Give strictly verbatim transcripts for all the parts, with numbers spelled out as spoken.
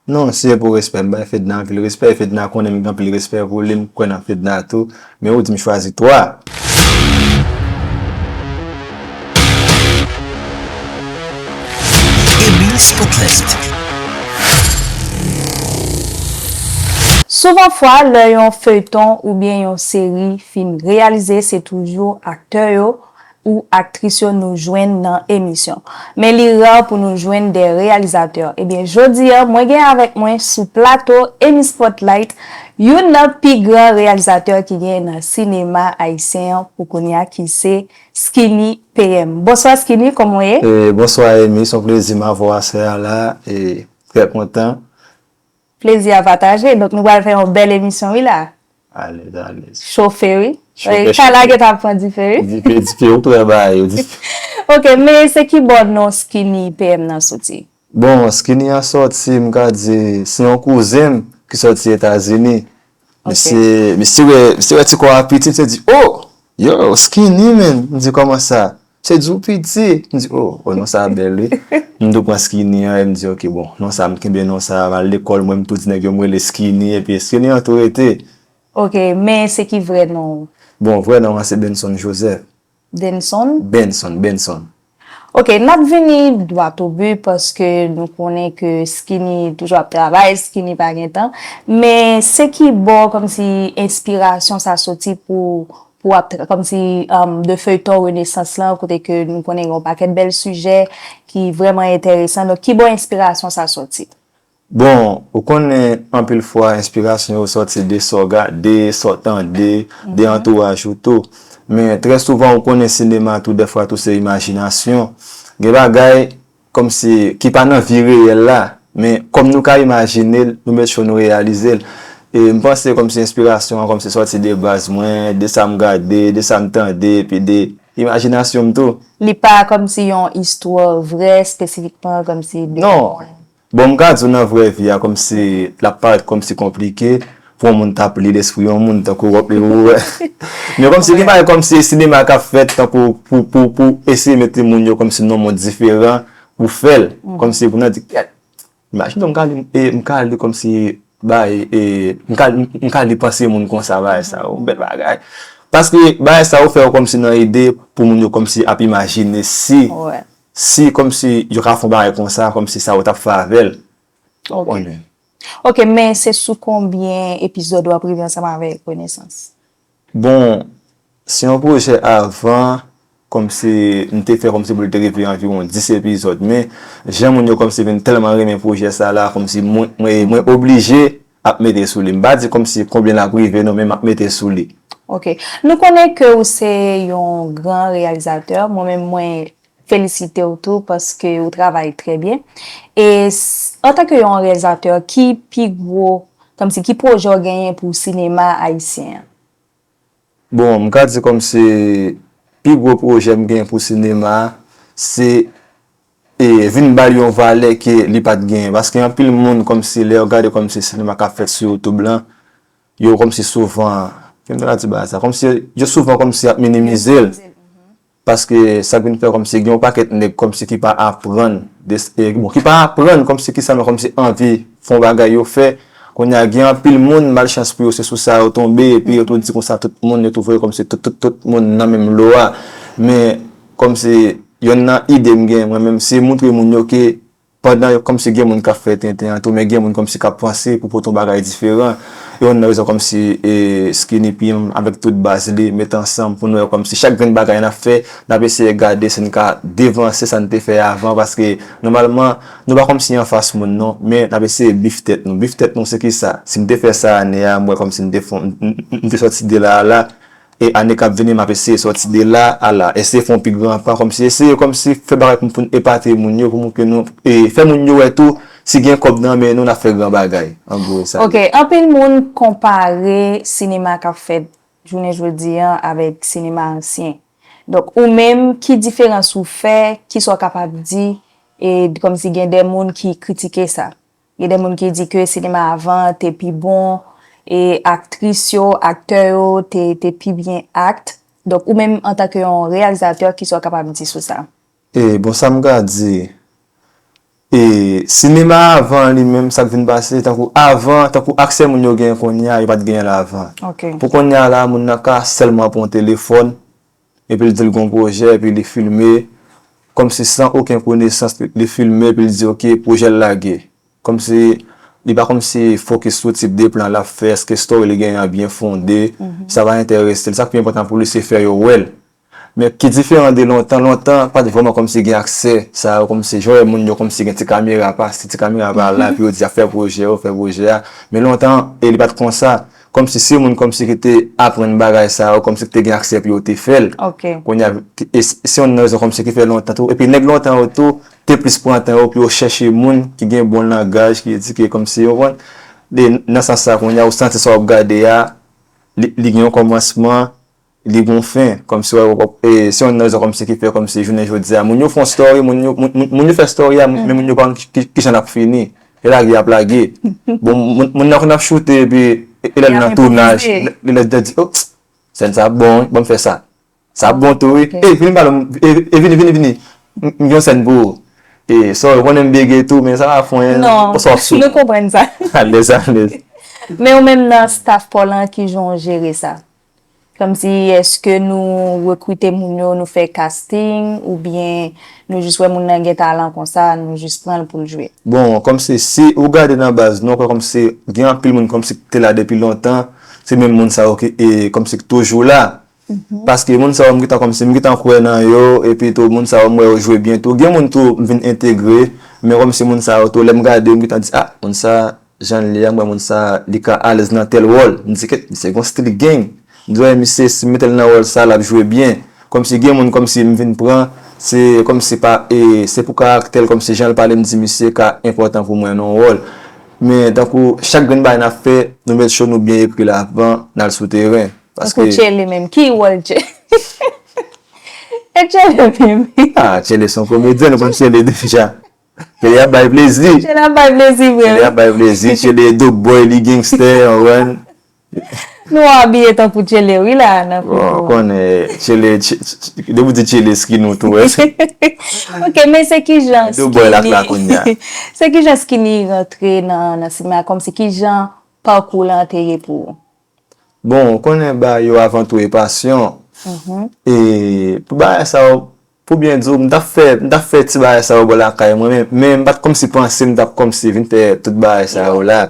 Non, si se pou respè, m bay Fedna anpil respè. Fedna konnen m gen anpil respè pou li, m kwè nan Fedna tou. Men ou di m chwazi twa. Emile Spotlight. Souvan fwa, lè yon feyton oubyen yon seri fin reyalize, se toujou aktè yo ou aktris yo nou jwenn nan emisyon. Men li ra pou nou jwenn de reyalizatè. Ebyen, jodi a, mwen gen avèk mwen sou plato Emmy Spotlight, youn nan pi gran reyalizatè ki gen nan sinema ayisyen an pou kounye a, ki se Skinny P M. Bonswa Skinny, kòman w ye? E, bonswa Emmy, se yon plezi m avè w aswè a la, e trè kontan. Plezi a pataje. Donk nou pral fè yon bèl emisyon wi la. Alèz, alèz. Chofe wi. Chofe, Kay la chofe. Gentan pran dife wi. Dife, dife, ou trè ba yo, dife. Ok, men se ki bò non Skinny P M nan soti? Bon, Skinny an sòti, m ka di, se yon kouzen m ki sòti Etazini. Misye, misye wè, misye wè ti kò a piti, misye di, "Oh, yo, Skinny, man." M di, "Kòman sa?" Misye di, "Ou piti." M di, "Oh, oh, non sa a bèl wi." M tou pran Skinny an, e m di, "Ok, bon, non sa a, m kenbe non sa a, m al lekòl, mwen, m tou di nèg yo m rele Skinny, epi Skinny an tou rete." Ok, men se ki vrè non w? Bon, vrè non an se Benson Joseph. Denson? Benson, Benson. Ok, n ap vini dwat o bi paske nou konnen ke Skinny toujou ap travay, Skinny pa gen tan. Men se ki bò kòmsi enspirasyon sa soti pou pou ap tra- kòmsi um, de feyton Renesans lan kote ke nou konnen gen yon pakèt bèl sijè ki vrèman enteresan. Donk ki bò enspirasyon sa soti? Bon, ou konnen anpil fwa enspirasyon yo sòti de sa w gade, sa w tande, de antouraj ou tou. Men trè souvan ou konnen sinema tou dèfwa tou se imajinasyon. Gen bagay kòmsi ki pa nan vi reyèl la, men kòm nou ka imajine l, nou mèt cho nou reyalize l. E m panse kòmsi enspirasyon an kòmsi sòti de baz mwen, de sa m gade, de sa m tande, epi de imajinasyon m tou. Li pa kòmsi yon istwa vrè espesifikman kòmsi de Non. Bon, m ka di w nan vrè vi a, kòmsi l ap parèt kòmsi konplike pou yon moun t ap li lespri yon moun tankou w ap li ou wè. Men kòmsi gen bagay kòmsi sinema k ap fèt tankou pou, pou, pou eseye mete moun yo kòmsi nan yon mond diferan pou fè l. Kòmsi pou nan di, "Kèt, imajine w m ka li, e, m ka li kòmsi bay, e, m ka, m ka li panse moun konsa, bagay sa, yon bèl bagay." Paske bagay sa yo fè yo kòmsi nan ide pou moun yo kòmsi ap imajine si Wè. si kòmsi yo ka fè yon bagay konsa, kòmsi sa yo t ap fè avè l. Ok. Konnen. Ok, men se sou konbyen epizòd w ap rive ansanm avèk Renesans? Bon, se yon pwojè avan, kòmsi m te fè kòmsi pou l te rive anviwon dis epizòd, men jan moun yo kòmsi vin tèlman renmen pwojè sa la, kòmsi mwen, mwen, mwen oblije ap mete sou li. M pa di kòmsi konbyen l ap rive non, men m ap mete sou li. Ok. Nou konnen ke ou se yon gran reyalizatè. Mwen menm, mwen felisite w tou paske ou travay trè byen. E s- antanke yon reyalizatè, ki pi gwo, kòmsi ki pwojè w genyen pou sinema ayisyen an? Bon, m ka di kòmsi pi gwo pwojè m genyen pou sinema a, se e, vin ba l yon valè ke li pa t genyen. Paske anpil moun kòmsi lè yo gade kòmsi sinema k ap fèt sou YouTube lan, yo kòmsi souvan, kijan m ta ka di bagay sa, kòmsi yo souvan kòmsi ap minimize l. Paske sa k vin fè kòmsi gen yon pakèt nèg kòmsi ki pa aprann, de, e, bon, ki pa aprann kòmsi kisa men kòmsi anvi fè yon bagay yo fè. Kounye a gen anpil moun, malchans pou yo, se sou sa yo tonbe, epi yo tou di konsa tout moun, yo tou voye kòmsi tout, tout, tout moun nan menm lo a. Men, kòmsi, yonn nan ide m gen mwen menm, se montre moun yo ke pandan yo kòmsi gen moun k ap fè tenten an tou, men gen moun kòmsi k ap panse pou pote yon bagay diferan. E yonn nan rezon kòmsi e, Skinny P M avèk tout baz li mete ansanm pou nou wè kòmsi chak grenn bagay n ap fè, n ap eseye gade si n ka devanse sa n te fè avan, paske nòmalman, nou pa kòmsi anfas moun non, men n ap eseye bif tèt nou. Bif tèt nou se kisa? Si m te fè sa ane a, m wè kòmsi m te fon, m, m, m te sòti de la a la, e ane k ap vini, m ap eseye sòti de la a la, eseye fè yon pi gran pa, kòmsi eseye kòmsi fè bagay pou, pou n epate moun yo, pou moun ke nou, e fè moun yo wè tou, si gen kòb nan men nou, n ap fè gran bagay. An gwo, e sa. Ok, anpil moun konpare sinema k ap fèt jounen jodi an avèk sinema ansyen. Donk, ou menm, ki diferans ou fè, kisa w kapab di, e kòmsi gen de moun ki kritike sa? Gen de moun ki di ke sinema avan te pi bon, e aktris yo, aktè yo te, te pi byen act. Donk, ou menm, antanke yon reyalizatè, kisa w kapab di sou sa? E, bon, sa m ka di, E sinema avan li menm, sa k vin pase, tankou avan, tankou aksè moun yo genyen kounye a, yo pa t genyen l avan. Ok. Pou kounye a la, moun nan ka sèlman pran yon telefòn, epi l di l gen yon pwojè, epi li filme, kòmsi san okenn konesans, li, li filme, epi l di, ok, pwojè l lage. Kòmsi, li pa kòmsi fokis sou tip de plan l ap fè, èske story li genyen an byen fonde, sa pa enterese l. Sa k pi enpòtan pou li, se fè yo wè l. Men ki diferan de lontan, lontan, pa t vrèman kòmsi gen aksè, sa yo kòmsi, jan w wè moun yo kòmsi gen ti kamera, pase ti kamera pa la, epi yo di, ap fè pwojè, yo fè pwojè a. Men lontan, e li pa t konsa. Kòmsi se moun kòmsi ki te aprann bagay sa yo, kòmsi ki te gen aksè pou yo te fè l. Ok. Kounye a, e se, se youn nan rezon kòmsi ki fè lontan tou. Epi nèg lontan yo tou, te plis pran tan yo pou yo chèche moun ki gen bon langaj, ki edike kòmsi yo konn. De, nan sans sa, kounye a, ou santi sa w ap gade a, li, li gen yon kòmansman, li gen yon fen. Kòmsi, wè, wè, e, se youn nan rezon kòmsi ki fè kòmsi jounen jodi a, moun yo fè yon story, moun yo, moun, moun, moun yo fè story a, men moun yo pa konn ki, ki, ki jan l ap fini. E lage y ap lage. Bon, moun, moun nan konn ap choute, epi e lè l nan tounaj, li lè di, oh, sèn sa bon, wi, ban m fè sa. Sa bon tou, wi. E, vini pale m, e, e, vini, vini, vini. M, m gen yon sèn pou ou. E, sorry, ou konnen m bege tou, men sa va fwen. Non, Sa w ap sou. Nou konprann sa. Alèz, alèz. Men ou menm nan staff pa w lan, ki jan w jere sa? Kòmsi, èske nou rekrite moun yo, nou fè casting, oubyen nou jis wè moun nan gen talan konsa, nou jis pran l pou l jwe? Bon, kòmsi, si ou gade nan baz nou, kòmsi, gen anpil moun kòmsi ki te la depi lontan, se menm moun sa yo ki, e, kòmsi ki toujou la. Paske moun sa yo, m gentan kòmsi, m gentan kwè nan yo, epi tou, moun sa yo, m wè yo jwe byen tou. Gen moun tou, m vin entegre, men kòmsi moun sa yo tou, lè m gade yo, m gentan di, ah, moun sa, jan l ye a, m wè moun sa, li ka alèz nan tèl wòl. M di, kèt, misye gon stil gang. M di, wè, misye, si m mete l nan wòl sa, l ap jwe byen. Kòmsi gen moun, kòmsi m vin pran, se kòmsi pa, e, se pou karaktè l, kòmsi jan l pale, m di, misye ka enpòtan pou mwen nan yon wòl. Men, tankou, chak grenn bagay n ap fè, nou met cho nou byen ekri l avan, n al sou teren. Paske Tankou Tchele menm. Ki wòl Tchele? E Tchele menm. Ah, Tchele se yon komedyen, nou konn Tchele deja. Tchele ap bay plezi. Tchele ap bay plezi, vre. Tchele ap bay plezi. Tchele dope boy, li gangster, ou konprann? Nou abiye tankou Tchele, wi, la, nan Bon, foukou. Konnen, Tchele, Tch-, Tch-, depi w di Tchele, skin ou tou, wè. Ok, men se ki jan Dope boy la, la, kounye a. Se ki jan Skinny rantre nan, nan sinema, kòmsi ki jan pakou lan te ye pou ou? Bon, ou konnen ba yo avan tou e pasyon. E pou bagay sa yo, pou byen di w, m t ap fè, m t ap fè ti bagay sa yo bò lakay mwen, men, men m pa t kòmsi panse m t ap kòmsi vin fè tout bagay sa yo la.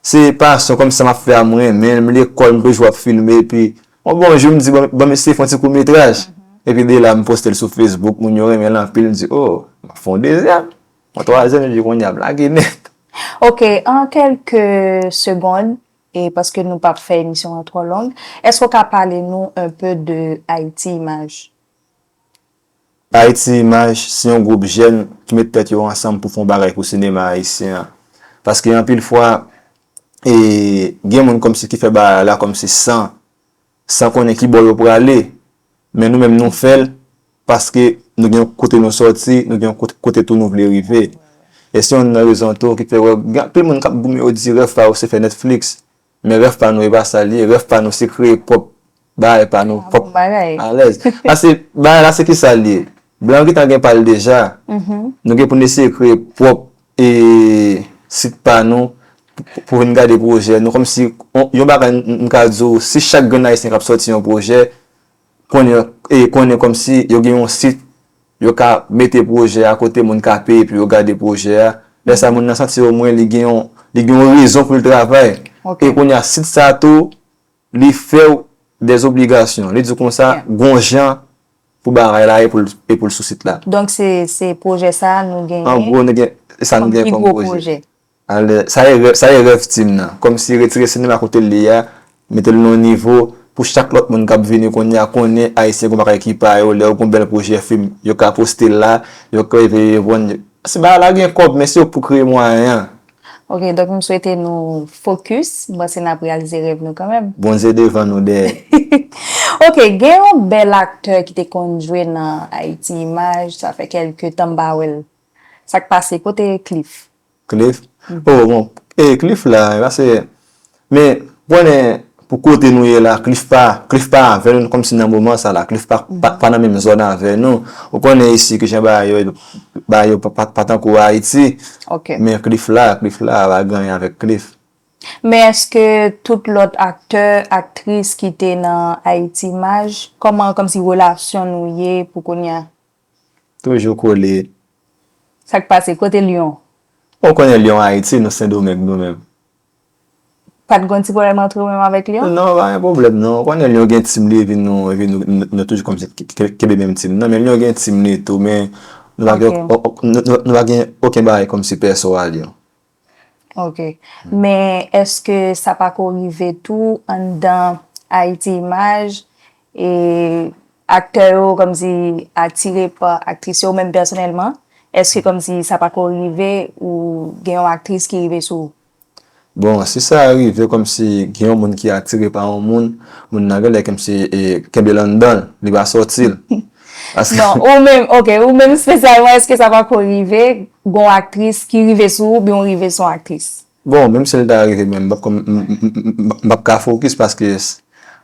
Se pasyon kòmsi sa m ap fè a, m renmen l, m lekòl, m toujou ap filme, epi yon bon jou m di, bon, bon, m eseye fè yon ti kout metraj. Epi de la, m poste l sou Facebook, moun yo renmen l anpil, m di, oh, m ap fè yon dezyèm, yon twazyèm, epi kounye a, m lage nèt. Ok, an kèlke segond, e paske nou p ap fè emisyon an twò long, èske w ka pale nou un peu de Haïti Image? Haïti Image se yon gwoup jèn ki met tèt yo ansanm pou fè yon bagay pou sinema ayisyen an. Paske anpil fwa, e, gen moun kòmsi ki fè bagay la kòmsi san, san konnen ki bò yo prale. Men nou menm nou fè l paske nou gen kote nou sòti, nou gen kote, kote tou nou vle rive. E se youn nan rezon tou ki fè wè gen anpil moun k ap goumen yo di rèv pa yo se fè Netflix. Men rèv pa nou e pa sa l ye. Rèv pa nou se kreye pwòp bagay pa nou, pwòp Bagay. Alèz. Paske bagay la se ki sa l ye. Blan gentan gen pa l deja. Nou gen pou n eseye kreye pwòp e sit pa nou pou, pou vin gade pwojè nou. Kòmsi yon, yon bagay m, m ka di w, si chak grenn ayisyen k ap sòti yon pwojè, konnen, e konnen kòmsi yo gen yon sit, yo ka mete pwojè a kote moun ka peye pou yo gade pwojè a. Lè sa moun nan santi omwen li gen yon, li gen yon rezon pou l travay. Ok. E kounye a sit sa tou, li fè w dèzobligasyon. Li di w konsa, Ok. gon jan pou bagay la e pou l, e pou l sou sit la. Donk se, se pwojè sa a nou genyen. An gwo, nou gen, sa nou Kòm gen pi kòm gwo pwojè. Pwojè. Alè, sa e rè-, sa e rèv team nan. Kòmsi retire sinema kote l ye a, mete l nan yon nivo pou chak lòt moun k ap vini kounye a konnen ayisyen gon bagay ki pa yo, lè yo gon bèl pwojè fim, yo ka poste l la, yo ka rive reponn. Se bagay la gen kòb, men se yo k pou kreye mwayen an. Ok, donk m swete nou fokis, m panse n ap reyalize rèv nou kanmenm. Bondye devan nou dèyè. Ok, gen yon bèl aktè ki te konn jwe nan Haïti Image, sa fè kèlke tan m pa wè l. Sa k pase, kote Cliff? Cliff? Oh, bon, e Cliff la, pase, men, konnen, pou kote nou ye la, Cliff pa, Cliff pa avè nou, kòmsi nan moman sa la, Cliff pa, pa, pa nan menm zòn avè nou. Ou konnen isi kijan bagay yo, bagay yo pa, pa, pa tankou Ayiti, Ok. Men Cliff la, Cliff la, pa gen anyen avèk Cliff. Men èske tout lòt aktè, aktris ki te nan Haiti Image, kòman kòmsi relasyon nou ye pou kounye a? Toujou kole. Sa k pase? Kote Lyon? Ou konnen Lyon Ayiti, nou Sendomeng nou menm. Pa t gon ti pwoblèm antre ou menm avèk Lyon? Non, pa gen pwoblèm non. Ou konnen Lyon gen team li, epi nou, epi nou, nou, nou toujou kòmsi ke- ke- kenbe menm team nan. Men Lyon gen team li tou, men nou pa gen Ok. o- o- nou, nou, nou pa gen okenn bagay kòmsi pèso a Lyon. Ok. Men èske sa pa ko rive tou anndan Haiti Image e aktè yo kòmsi atire pa aktris yo, ou menm pèsonèlman, èske kòmsi sa pa ko rive ou gen yon aktris ki rive sou ou? Bon, si sa rive kòmsi gen yon moun ki atire pa yon moun, moun nan genlè kòmsi e, kenbe l anndan l, li pa sòti l. Paske Non, ou menm, ok, ou menm espesyalman, èske sa pa ko rive, gon aktris ki rive sou ou, oubyen ou rive sou yon aktris? Bon, menm si l ta rive, men m p ap kòm- m- m- m- m- m p ap ka fokis paske s-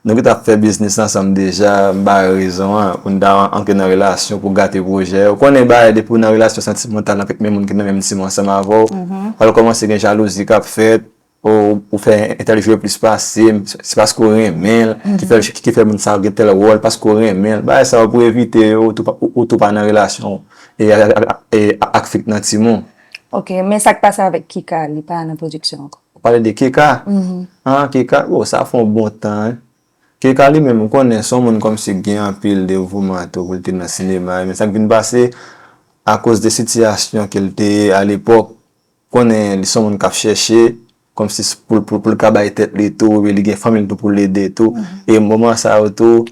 nou ki t ap fè biznis ansanm deja, m ba yo rezon an, pou n ta antre nan relasyon pou gate pwojè. Ou konnen bagay depi w nan relasyon santimantal avèk menm moun ki nan menm team ansanm avè w, pral kòmanse gen jalouzi k ap fèt, ou, ou fè entèl jwe plis pase m, se paske w renmen l, ki fè, ki fè moun sa gen tèl wòl, paske w renmen l. Bagay sa yo pou evite yo, ou tou pa- ou, ou tou pa nan relasyon e, e, e, ak fik nan timoun. Ok, men sa k pase avèk Kika, li pa nan pwodiksyon ankò? Ou pale de Kika? An, Kika, o, sa fè yon bon tan, wi. Kika li menm, ou konnen, se yon moun kòmsi gen anpil devouman tou pou l te nan sinema, men sa k vin pase, akoz de sitiyasyon ke l te ye alepòk, konnen li se yon moun k ap chèche, kòmsi s- pou, pou, pou l ka bay tèt li tou, epi li gen fanmi l tou pou l ede tou. E moman sa yo tou,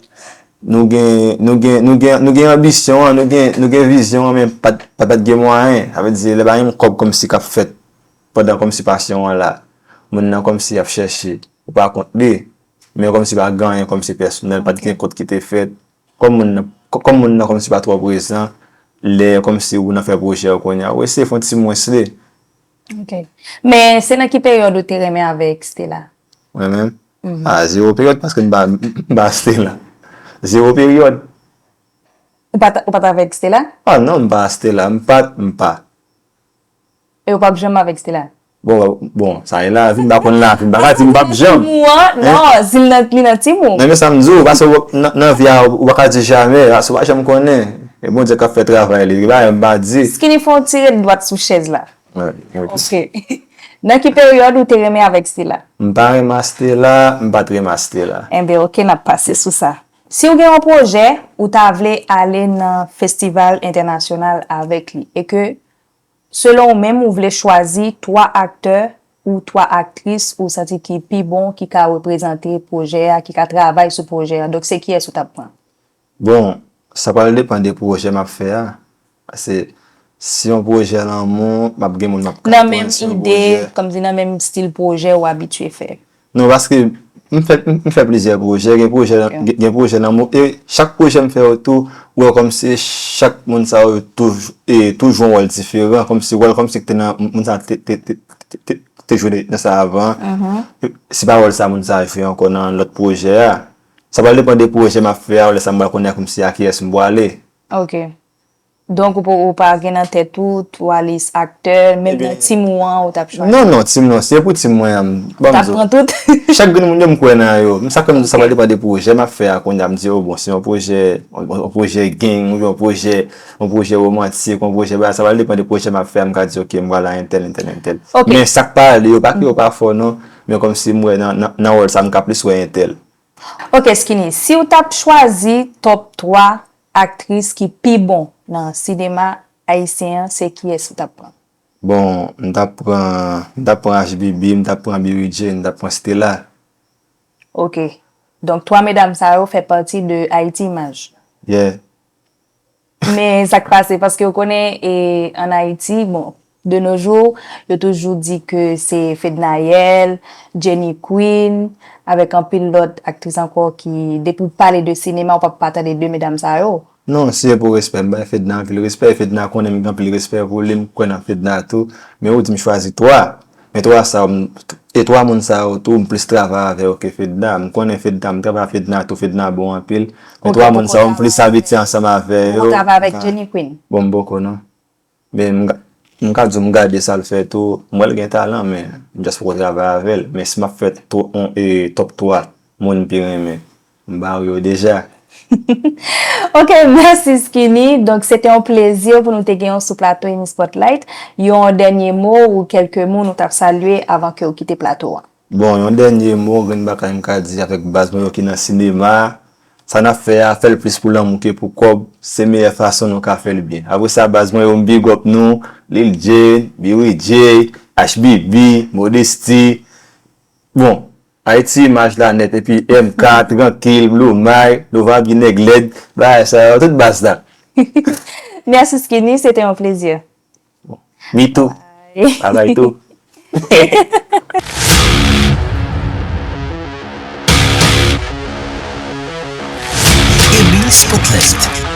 nou gen, nou gen, nou gen, nou gen anbisyon an, nou gen, nou gen vizyon an, men pa t, pa, pa t gen mwayen. Sa vle di, lè pa gen kòb kòmsi k ap fèt pandan kòmsi pasyon an la, moun nan kòmsi ap chèche, ou pa kont li, men kòmsi pa gen anyen kòmsi pèsonèl, pa t gen kont ki te fèt, kòm moun nan, kò- kòm moun nan kòmsi pa twò prezan, lè kòmsi ou nan fè pwojè ou kounye a, ou eseye fè yon ti mwens li. Ok. Men se nan ki peryòd ou te renmen avèk Stella? Mwen menm? A zewo peryòd, paske m pa, m pa Stella. Zewo peryòd. Ou pa t, ou pa t avèk Stella? A non, m pa Stella, m pa t, m pa. E ou p ap janm avèk Stella? Bon, bon, sa e lavi, m pa konn lavi, m pa ka di m p ap janm. Timoun an, non, si l nan, li nan timoun. Men, men sa m di w, paske w- nan, nan vi a, ou pa ka di jamè, paske w pa janm konnen. E Bondye k ap fè travay li, li pa, m pa di. Skinny fè yon ti ret dwat sou chèz la. Wi, wi. Ok. Nan ki peryòd ou te renmen avèk Stella? M pa renmen Stella, m pa t renmen Stella. Enben, ok, n ap pase sou sa. Si w gen yon pwojè, ou ta vle ale nan festival entènasyonal avèk li, e ke, selon ou menm, ou vle chwazi twa aktè ou twa aktris ou santi ki pi bon, ki ka reprezante pwojè a, ki ka travay sou pwojè a, donk se kiyès ou t ap pran? Bon, sa pral depann de pwojè m ap fè a. Paske si yon pwojè lanmou, m ap gen moun m ap ka Nan pran, menm si yon ide, pwojè kòmsi nan menm stil pwojè ou abitye fè? Non, paske m fè, m m fè plizyè pwojè, gen pwojè, gen gen pwojè lanmou, e chak pwojè m fè yo tou, ou wè kòmsi chak moun sa yo touj- e, tou jwe yon wòl diferan, kòmsi wòl kòmsi ki te nan moun sa te, te, te, te, te, te jwe nan sa avan, se pa wòl sa moun sa jwe ankò nan lòt pwojè a. Sa pral depann de pwojè m ap fè a, lè sa m pral konnen kòmsi a kiyès m pwale. Ok. Donk, ou pa, ou pa gen nan tèt ou twa lis aktè, menm nan tim ou an, ou t ap chwazi? Non, non, tim non, se pou tim mwen an. Ou t ap pran tout? Chak grenn moun yo m kwè nan yo. Men sa fè m di sa pral depann de pwojè m ap fè a kounye a, m di, o bon, se yon pwojè, yon, yon pwojè gang, oubyen yon pwojè, yon pwojè womantik, yon pwojè bagay, sa pral depann de pwojè m ap fè a, m ka di, ok, m pral a entèl, entèl, entèl. Ok. Men sa k pale yo, pa ke yo pa fò non, men kòmsi m wè nan, nan, nan wòl sa, m ka plis wè entèl. Ok, Skinny, si w t ap chwazi top twa aktris ki pi bon nan sinema ayisyen an, se kiyès ou t ap pran? Bon, m t ap pran, m t ap pran H B B, m t ap pran Berry Jane, m t ap pran Stella. Ok. Donk, twa medam sa yo fè pati de Haiti Image. Yeah. Men sa k pase, paske w konnen, e, ann Ayiti, bon, de nos jours, yo toujou di ke se Fednaelle, Jenny Queen, avèk anpil lòt aktris ankò ki, depi w pale de sinema, w p ap pa tande de medam sa yo. Non, si se pou respè, m bay Fedna anpil respè. Fedna konnen m gen anpil respè pou li, m kwè nan Fedna tou. Men ou di m chwazi twa. Men twa sa yo, m- e twa moun sa yo tou, m plis travay avè yo ke Fedna. M konnen Fedna, m travay avè Fedna tou, Fedna bon anpil. Men twa moun sa yo, m plis abitye ansanm avè yo. Ou travay avèk Jenny Queen? Bon, m poko non. Men m, m ka di w m gade sa l fè tou. M wè l gen talan, men m just poko travay avè l. Men si m ap fè to, on, e, top twa moun m pi renmen, m ba w yo deja. Ok, mèsi Skinny. Donk, se te yon plezi pou nou te gen w sou plato Emi Spotlight. Yon dènye mo ou kèlke moun ou t ap salye avan ke w kite plato a? Bon, yon dènye mo, gen bagay m ka di avèk baz mwen yo ki nan sinema. Sa n ap fè a, fè l plis pou lanmou ke pou kòb. Se meyè fason nou ka fè l byen. Apre sa, baz mwen yo, m big up nou, Lil Jane, Biwi J, H B B, Modesty. Bon, Ayiti imaj la nèt, epi M K, Trankil, Blue Mike, Nova Bi, Nèg Lèd, bagay sa yo, tout baz la. Mèsi Skinny, se te yon plezi. Me too. Bye bye too. Emi Spotlight.